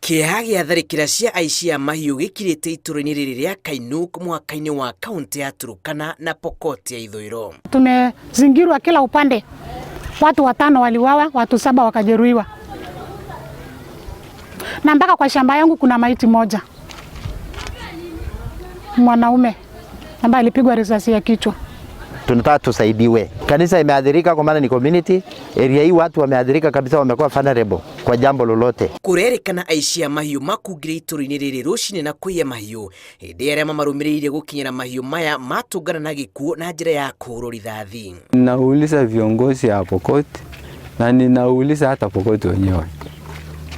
Kĩeha gĩa tharĩkĩra cia aici a mahiũ gĩkirĩte itũra-inĩ rĩrĩ rĩa Kainuk mũhaka-inĩ wa kaunti ya Turkana na Pokot ya ithũĩro. Tumezingirwa kila upande, watu watano waliuawa, watu saba wakajeruhiwa, na mpaka kwa shamba yangu kuna maiti moja mwanaume ambaye alipigwa risasi ya kichwa. Tunataka tusaidiwe. Kanisa imeathirika kwa maana ni community area hii, watu wameathirika kabisa, wamekuwa vulnerable kwa jambo lolote. Kũrerĩkana aici a mahiũ makungire itũra-inĩ rĩrĩ rũcinĩ na kũiya mahiũ hĩndĩ arĩa mamarũmĩrĩire gũkinyĩra mahiũ maya matũngana na gĩkuũ na njĩra ya kũhũrwo rithathi. Ninauliza viongozi ya Pokot na ninauliza hata Pokot wenyewe,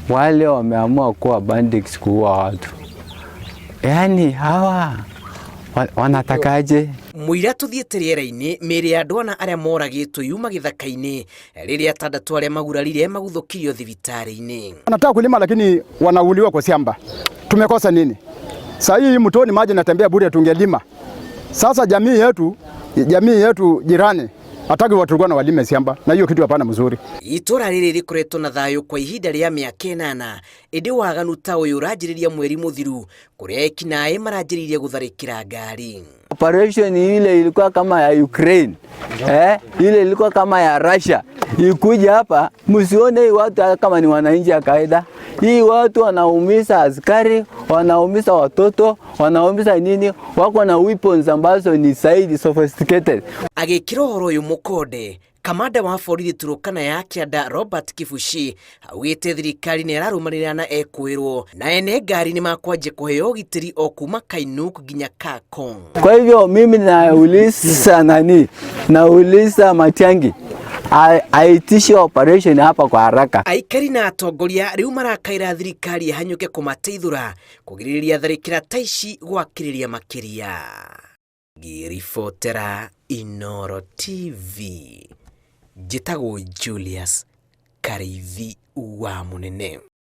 wale wameamua kuwa bandits kuua watu, yaani hawa wanatakaje? Mũira tũthiĩte rĩera-inĩ, mĩĩrĩ ya andũ ana arĩa moragĩtwo yuma gĩthaka-inĩ rĩrĩa atandatũ arĩa magurarire maguthũkirio thibitarĩ-inĩ. Wanataka kulima lakini wanauliwa kwa shamba. Tumekosa nini? Saa hii mtoni maji natembea bure, tungelima. Sasa jamii yetu jirani hataki watu na walime shamba, na hiyo kitu hapana mzuri. Itũra rĩrĩ rĩkoretwo na thayũ kwa ihinda rĩa mĩaka 8, ĩndĩ waganu ta ũyũ ũranjĩrĩria mweri mũthiru kũrĩa ekinaĩ maranjĩrĩirie gũtharĩkĩra ngari. Operation ile ilikuwa kama ya Ukraine, ile ilikuwa kama ya Russia. Ikuja hapa, msione hii watu kama ni wananchi ya kawaida. Hii watu wanaumiza askari, wanaumiza watoto, wanaumiza nini, wako na weapons ambazo ni zaidi sophisticated. Agĩkĩra ũhoro ũyũ mũkonde, kamanda wa borithi Turkana ya Kĩanda Robert Kibushi augĩte thirikari nĩ ĩrarũmanĩrĩra na ekwĩrwo na ene ngari nĩ makwanjia kũheo ũgitĩri o kuma Kainuk nginya Kakong. Kwa hivyo mimi nauliza nani, nauliza Matiang'i aitishe operation hapa kwa haraka. Aikari na atongoria rĩu marakaĩra thirikari ĩhanyũke kũmateithũra kũgirĩrĩria tharĩkĩra ta ici gwakĩrĩria makĩria. Ngĩribotera Inooro TV, njĩtagwo Julius Karĩithi wa Mũnene.